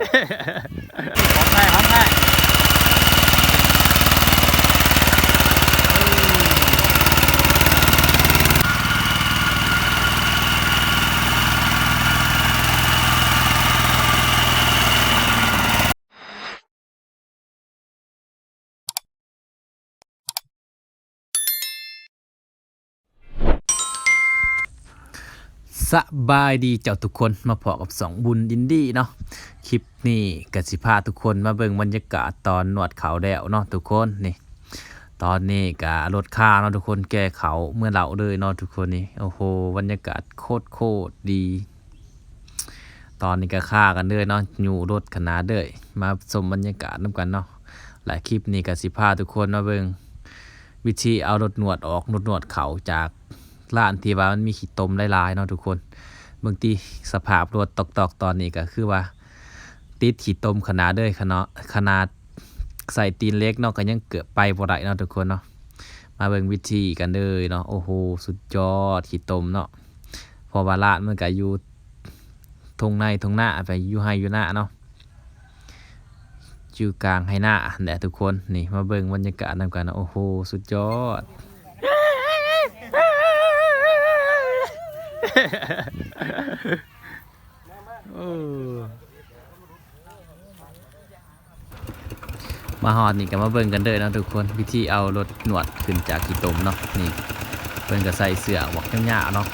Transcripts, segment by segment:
ຂອງແທ້ ຂອງແທ້. ສະບາຍດີເຈົ້າທຸກຄົນ ມາພໍ້ກັບຊ່ອງບຸນອິນດີເນາະ. ຄລິບນີ້ກະຊິພາທຸກຄົນມາເບິ່ງບັນຍາກາດຕອນນວດເຂົ້າແລ້ວເນາະທຸກຄົນ. ນີ້ ຕອນນີ້ກະລົດຄາເນາະທຸກຄົນ ແກ່ເຂົ້າເມືອເລົ້າເລີຍເນາະທຸກຄົນ. ນີ້ ໂອ້ໂຫ ບັນຍາກາດໂຄດໆ ດີ. ຕອນນີ້ກະຄາກັນເລີຍເນາະ ຍູ້ລົດຂະໜາດເລີຍ. ມາຊົມບັນຍາກາດນຳກັນເນາະ ແລະ ຄລິບນີ້ກະຊິພາທຸກຄົນມາເບິ່ງວິທີເອົາລົດນວດອອກ ລົດນວດເຂົ້າຈາກຮ້ານທີ່ວ່າມັນມີຂີ້ຕົມຫຼາຍໆເນາະທຸກຄົນ. ເບິ່ງຕິ ສະພາບລົດຕອກໆ ຕອນນີ້ກະຄືວ່າຕິດຂີ້ຕົມຂະໜາດເລີຍ ຂະໜາດ ຂະໜາດໃສ່ຕີນເຫຼັກເນາະ ກະຍັງເກືອບໄປບໍ່ໄດ້ເນາະທຸກຄົນເນາະ. ມາເບິ່ງວິທີກັນເລີຍເນາະ. ໂອ້ໂຫ ສຸດຍອດ ຂີ້ຕົມເນາະ. ເພາະວ່າຮ້ານມັນກະຢູ່ທົ່ງໄຮ່ທົ່ງນາ ໄປຢູ່ໄຮ່ຢູ່ນາເນາະ ຢູ່ກາງໄຮ່ນາຫັ້ນແຫຼະທຸກຄົນ. ນີ້ ມາເບິ່ງບັນຍາກາດນຳກັນເນາະ. ໂອ້ໂຫ ສຸດຍອດ. ໂອ້ ມາຮອດນີ້ກະມາເບິ່ງກັນເດີເນາະທຸກຄົນ ວິທີເອົາລົດນວດຂຶ້ນຈາກຂີ້ຕົມເນາະ. ນີ້ ເພິ່ນກະໃສ່ເຊືອກບັກຍາວໆເນາະ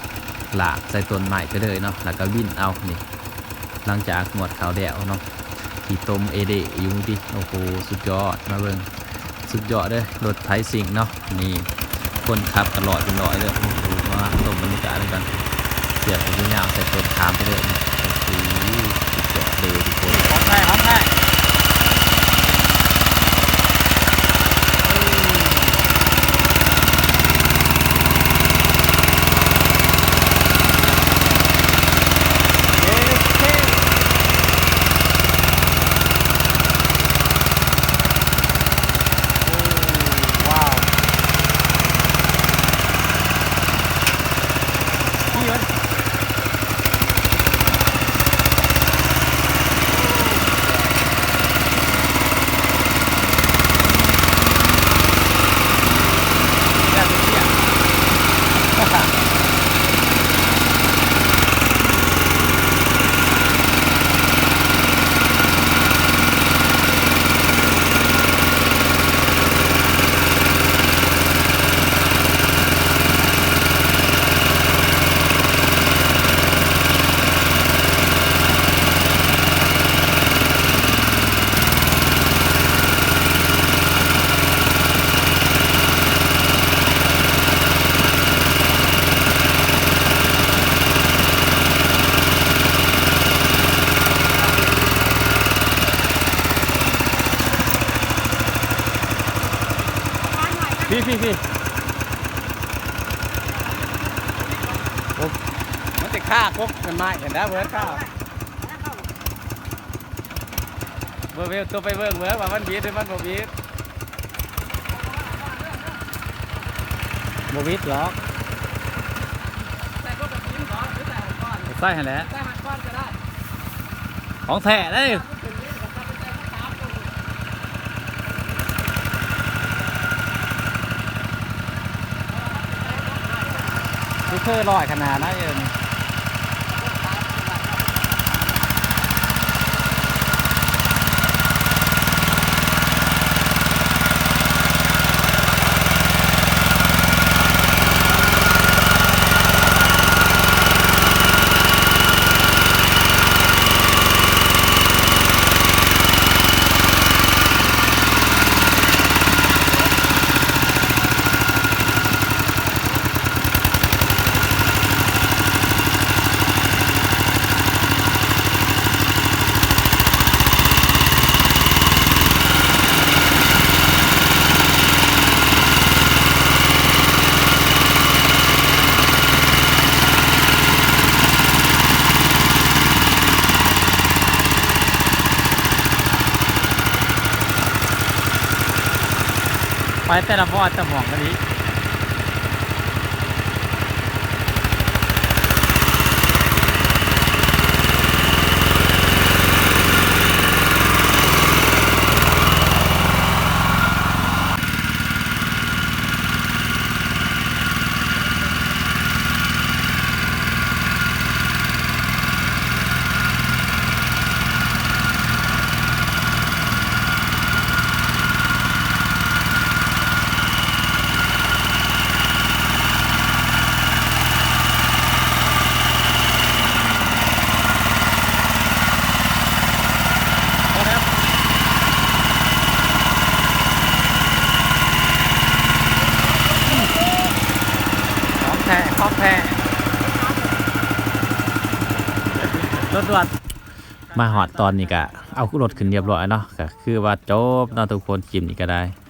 ລາກໃສ່ຕົ້ນໄມ້ໄປເລີຍເນາະ ແລ້ວກະວິນເອົາ. ນີ້ ຫຼັງຈາກນວດເຂົ້າແລ້ວເນາະ ຂີ້ຕົມເອເດຢູ່ຕິ. ໂອ້ໂຫ ສຸດຍອດ. ມາເບິ່ງ ສຸດຍອດເດີ ລົດໄຖຊິງເນາະ. ນີ້ ຄົນຂັບກະຫຼອຍເປັນຮ້ອຍເດີ. ໂອ້ໂຫ ມາຊົມບັນຍາກາດນຳກັນ ເຊືອກຍາວໆໃສ່ຕົ້ນຂາມໄປເລີຍ. ໂອ້ໂຫ ສຸດຍອດເດີທຸກຄົນ ຂອງແທ້ ຂອງແທ້. ພີ້ ພີ້ ພີ້ ໂອ້ ມັນຈະຄາກົກຕົ້ນໄມ້ຫັ້ນນະ ເບີດຄາ. ເບິ່ງ ເບິ່ງ ໂຕໄປເບິ່ງ ເບິ່ງວ່າມັນບິດ ຫຼື ມັນບໍ່ບິດ. ບໍ່ບິດຫຼອກ. ໃສ່ຫັ້ນແຫຼະ ຂອງແທ້ເດ້. ຄືເຄີລອຍຂະໜາດນັ້ນເອີ. ໄປແຕ່ລະບ່ອນແຕ່ໝ່ອງອີ່ຫຼີ. ຂອງແທ້ ລົດດ່ວນ. ມາຮອດຕອນນີ້ກະເອົາລົດຂຶ້ນຮຽບຮ້ອຍເນາະ ກະຄືວ່າຈົບເນາະທຸກຄົນ ຄລິບນີ້ກະໄດ້.